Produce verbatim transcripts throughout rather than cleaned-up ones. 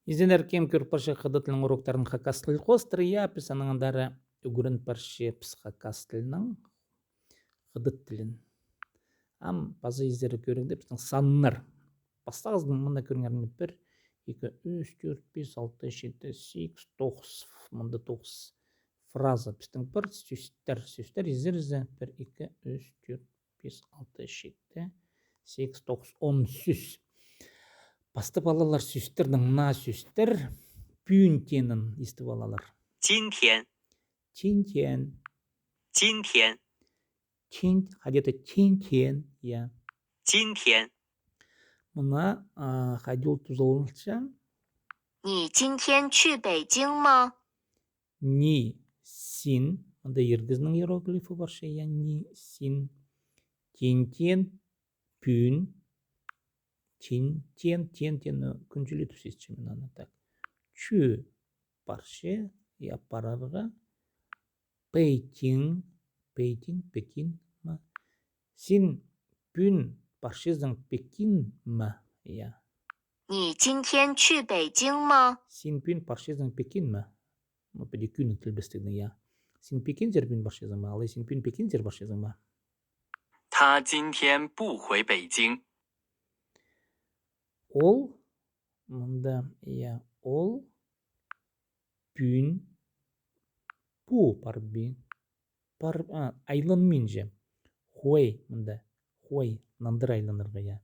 Изеннер, кем кӧр парча хыдат тілінің уроктарын хакас тіл хоостыра, я, піс анаң андар ӱгрен парчабыс хакас тілінің хыдат тілін. Ам паза изеннер кӧріңер пістің саннар. Пастағызын мына кӧріңер, пір, ікі, ӱс, тӧрт, пис, алты, читі, сигіс, тоғыс. Мында тоғыс фраза. Пістің пір сӧстер, сӧстер изерзе, пір, ікі, ӱс, тӧрт, пис, алты, читі, сигіс, тоғыс, он сӧс. Пастап алалар сӧстернің наа сӧстер, пӱӱн теенін истіп алалар. 今天。 今天。 今天。 Тин, хайди таа тин теен, я. 今天。 Мына, а, хайди ол тузаланча. 你今天去北京吗？ Ни, син, мында иргізінің иероглифі парча, я, ни, син. Тин теен, пӱӱн. Тин теен, тин теен, ну, кӱнҷілетіп сисчем мин аны так. Чӧ парча, я, парарға. Пейтиң, Пейтиң, Пекин ма? Син пӱӱн парчазың Пекин ма? Я. 你今天去北京吗？ Син пӱӱн парчазың Пекин ма? Ну, піди кӱннің тілбестігінең, я. Син Пекинзер пӱӱн парчазың ма? Алай син пӱӱн Пекинзер парчазың ма? 他今天不回北京。 Ол, мында, я, ол пӱӱн пу парбин, пар, а, айланминча. Хуай, мында, хуай, нандыра айланарға, я.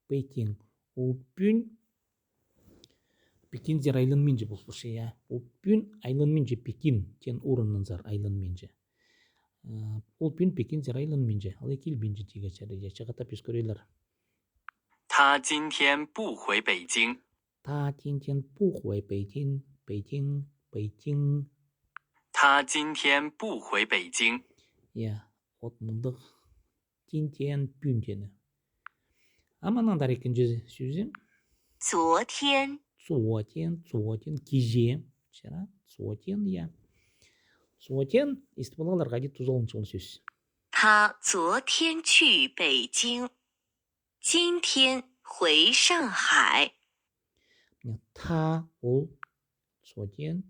Пейтиң. Ол пӱӱн Пекинзер айланминча пол парча, я. Ол пӱӱн айланминча Пекин теен орыннаңзар айланминча. Э, ол пӱӱн Пекинзер айланминча, алай килбинче тигі чарыйа, чағатап ӧскірерлер. 他今天不回北京。 Та тин теен пу хуай Пейтиң, Пейтиң, Пейтиң. 他今天不回北京。 Я, от мындағ тин теен пӱӱн теені. А мынаң андар ікінҷі сӧзі. 昨天。 昨天, 昨天, киҷе. Чара, 昨天, я. 昨天, истіп алалар, хайди тузаланча ол сӧс. 他昨天去北京，今天回上海。 Мына та ол 昨天,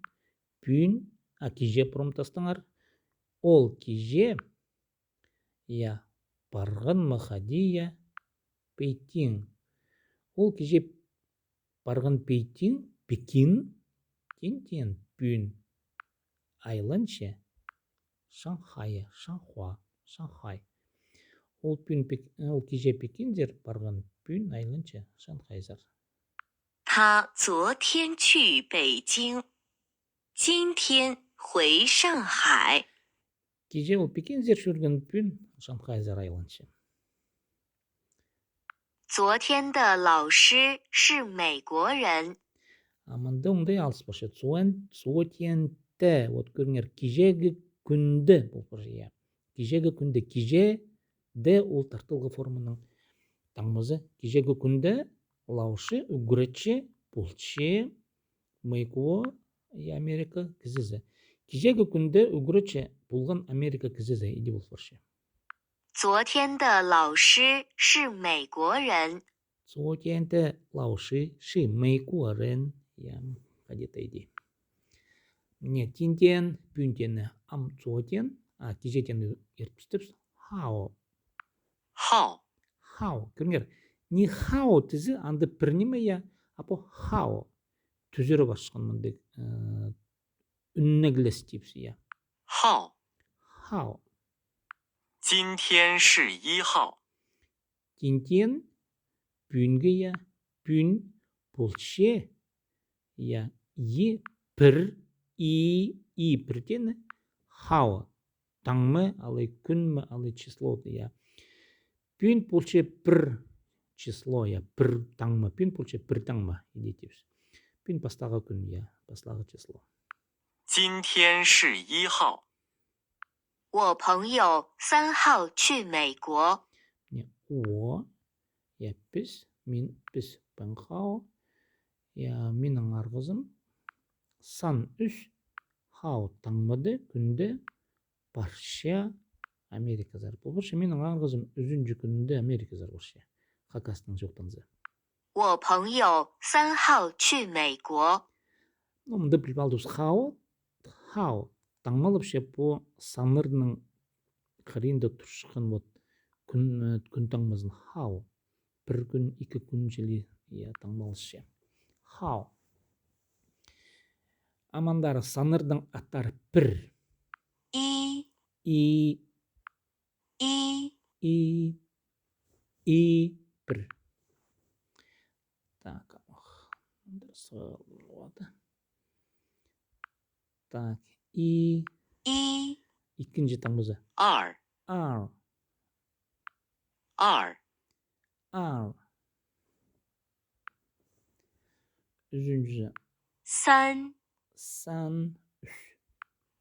пӱӱн, а, киҷе пурун тастаңар. Ол киҷе, я, парған ма хайди, я, Пейтиң. Ол киҷе парған Пейтиң, Пекин, тин теен пӱӱн айланча Шанхайы, Шанхуа, Шанхай. Ол пӱӱн Пек-, ол киҷе Пекинзер парған, пӱӱн айланча Шанхайзар. 他昨天去北京，今天回上海。 Киҷе ол Пекинзер чӧрген, пӱӱн Шанхайзар айланча. 昨天的老师是美国人。 А мында оңдай алыс парча. 昨天, 昨天的, вот кӧріңер, киҷегі кӱнде пол парча, я. Киҷегі кӱнде, киҷе де ол тартылғы форманың таңмазы. Киҷегі кӱнде лауши, ӱгретчі, полча, Мейкуо, я, Америка кізізі. Киҷегі кӱнде ӱгретчі полған Америка кізізі, иди пол парча. 昨天的老师是美国人。 Цуотианты лауши, ши мейкуарен, я, хайди таа иди. Не, тинтиан, пӱӱнтиан, ам цуотиан, а киҷетиан иртпістіп, хао. Хао. Хао. Кӧріңер, ни хао тізе, анда пір ниме, я, а пу хао. Тӱзіріп асхан мындағ, э, ӱннеглес тіпче, я. Хао. Хао. 今天是一号。 Тинтиан, пӱӱнгі, я, пӱӱн полча, я, и пір, и, и пір теені, хао, таңма, алай кӱн ме, алай число, я. Пӱӱн полча пір число, я, пір таңма, пӱӱн полча пір таңма, иди тіпче. Пӱӱн пастағы кӱн, я, пастағы число. 今天是一号。 我朋友三号去美国。 Не, о, я, піс, мин, піс, паң хао, я, минің арғызым, сан ӱс, хао, таңмада, кӱнде, парча Америказар. Пу парча минің арғызым ӱзінҷі кӱнінде Америказар парча. Хакастың чоохтанза. 我朋友三号去美国。 Ну, мында піліп алдыбыс хао, хао. Таңмалапча пу саннарның хыринда турчатхан вот кӱн, э, кӱн таңмазын хао. Пір кӱн, ікі кӱн чіли, я, таңмалапча. Хао. Амандар саннарның аттары пір. 一 И, и, и, и, пір. Так, ох, дурыс, вот. Так, и, и. Ікінҷі таңмазы. 二 二 二 二. Ӱзінҷізі. 三 三, ӱс.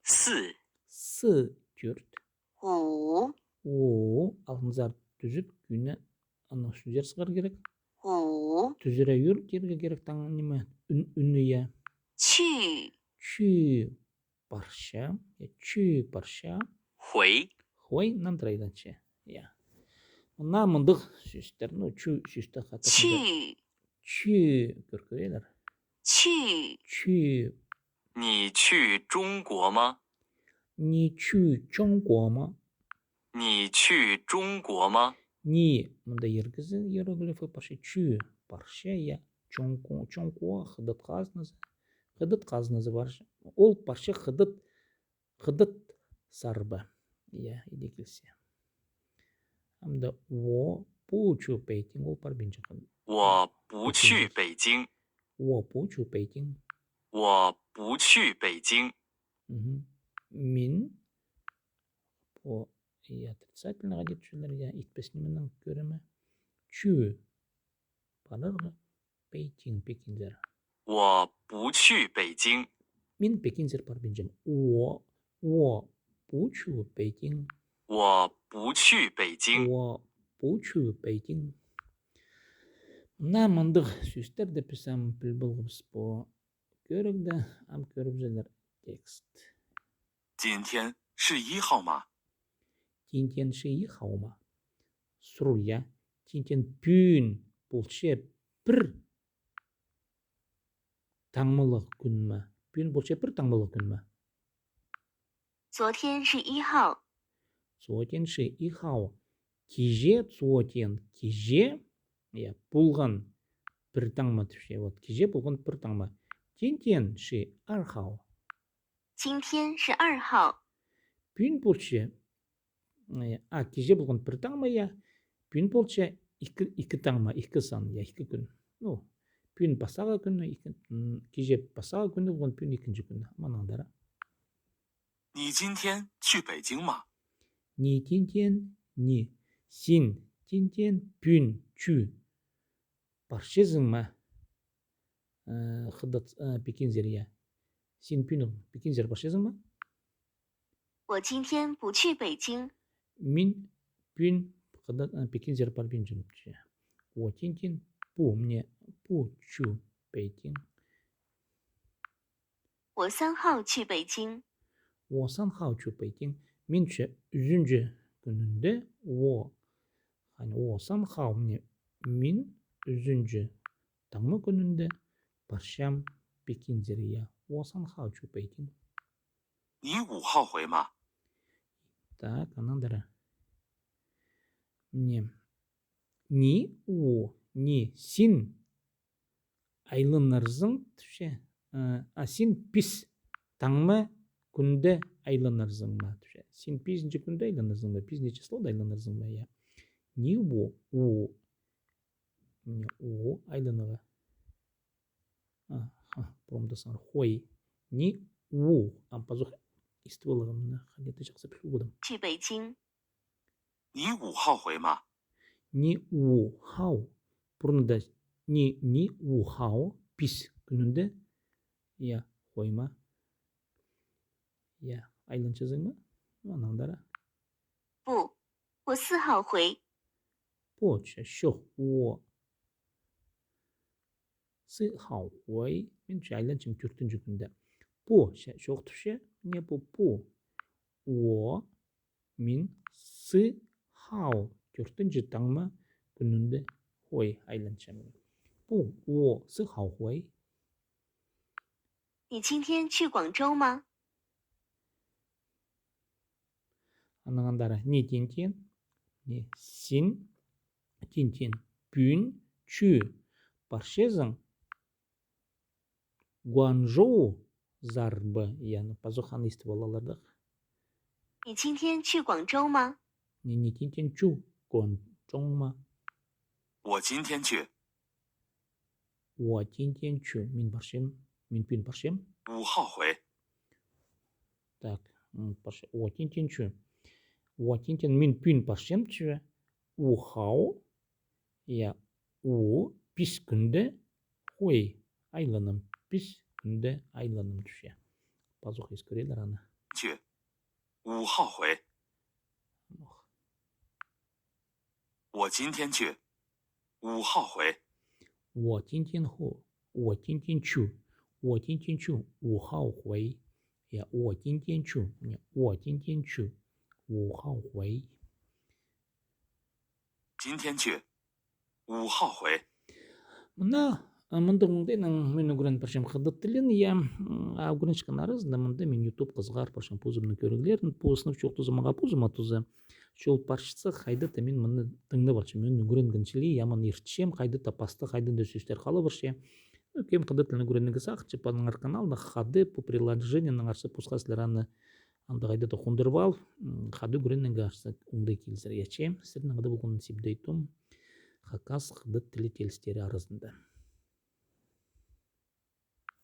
四 Сы, тӧрт. 五 О, алнынзар тӱзіп, кӧні аның ӱстӱнзер сығар кирек. 五 Тӱзіре ӱр тирге кирек, таң ниме, ӱн, ӱнні, я. 去 Чӱ парча, я, чӱ парча. 回 Хуай, нандыра айланча, я. Мына мындағ сӧстер, ну, чӱ сӧсті хатап. 去 Чӱ, кӧр, кӧрелер. 去 Чӱ. 你去中国吗？ 你去中国吗？ 你去中国吗？ Ни, мында ир кізі иероглифі парча, чӱ парча, я, чоңкуа, чоңкуа, хыдат хазназы, хыдат хазназы парча. Ол парча хыдат, хыдат сарба. Я, иди килсе. Амды 我不去北京, ол парбинча. 我不去北京。 我不去北京。 我不去北京。 Мгм. Мин, по, я, отрицательный хайди тӱзелер, я, итпес нименең кӧрімі. Чӱ парарға Пекин, Пекинзер. 我不去北京。 Мин Пекинзер парбинчам. 我, 我不去北京。 我不去北京。 我不去北京。 Мына мындағ сӧстерні піс ам піл полғабыс по кӧрігде, ам кӧрібізелер текст. 今天是一号吗？ 今天是一号吗？ Сурығ, я. 今天 пӱӱн полча пір таңмалығ кӱн ме? Пӱӱн полча пір таңмалығ кӱн ме? 昨天是一号。 昨天是一号. Киҷе, 昨天, киҷе, я, полған пір таңма тіпче. Вот, киҷе полған пір таңма. 今天是二号。 今天是二号。 Пӱӱн полча, э, а, киҷе полған пір таңма, я. Пӱӱн полча ікі, ікі таңма, ікі сан, я, ікі кӱн. Ну, пӱӱн пастағы кӱні, ікі, м, киҷе пастағы кӱні полған, пӱӱн ікінҷі кӱні. Мынаңдара. 你今天去北京吗？ 你今天, 你, син, 今天, пӱӱн, 去. Парчазың ма? Э, хыдат, э, Пекинзер, я. Син пӱӱн Пекинзер парчазың ма? 我今天不去北京。 Мин пӱӱн хыдат, э, Пекинзер парбинчам, че. 我今天不, міне, 不去北京。 我三号去北京。 我三号去北京. Мин че ӱзінҷі кӱнінде, 我, хани, 我三号, міне, мин ӱзінҷі таңма кӱнінде парчам Пекинзер, я. 我三号去北京。 你五号回吗？ Так, анаңдара. Міне. 你五, 你, син айланарзың, тіпче. Э, а син пис таңма кӱнде айланарзың ма, тіпче. Син пизінҷі кӱнде айланарзың ма? Пизінҷі числода айланарзың ма, я. 你五, 五. Міне, 五 айланарға. А, ха, промда саңар. 回. 你五. Ам пазох истіп алғам, мына, хайди чахсы піліп одым. 去北京。 你五号回吗？ 你五号. Пурнында 你, 你五号, пис кӱнінде, я, 回吗? Я, айланчазың ма? Анаңдара. 不，我四号回。 По, ча, чох, 我四号回, мин че айланчам тӧртінҷі кӱнде. 不, ча, чох тіпче, міне пу, 不. 我, мин, 四号, тӧртінҷі таңма кӱнінде 回 айланчам. Пу, 我是好回. 你今天去广州吗？ Анаң андар 你今天, не, син, 今天, пӱӱн, 去, парчазың, Гуанчжоузар ба, я, ну, пазох аны истіп алалар даа. 你今天去广州吗？ Не, 你今天去广州吗？ 我今天去. 我今天去, мин парчам, мин пӱӱн парчам. 五号回. Так, м, парча-, 我今天去. 我今天, мин пӱӱн парчам, че. 五号, я, 五, пис кӱнде, 回, айланам, пис кӱнде айланам тӱсче. Пазох ӧскірерлер аны. 去. 五号回. 我今天去. 五号回. 我今天去. 我今天去. 我今天去. 五号回. Я, 我今天去. Не, 我今天去. 五号回. 今天去. 五号回. Мына, а, мындағ оңдайнаң мин ӱгрен парчам хыдат тілін, я, м, а, ӱгренчеткен аразында мында мин ютуб хызығар парчам позымның кӧріглерін, позының чоохтаза, мағаа позыма туза. Чол парчатса, хайда-да мин мыны тыңнап алчам, мин ӱгренген чіли, я, мин иртчем, хайда-да паста, хайдағ-да сӧстер хала парча. Ну, кем хыдат тілін ӱгренерге сағынча, пазыңар каналда хада пу приложениенің арса пусха сірер аны анда хайда-да хондырып ал, м, хада ӱгренерге арса оңдай килзер, я че, сірернең хада полған Сибдей Том, хакас хыдат тілі тилістері аразында.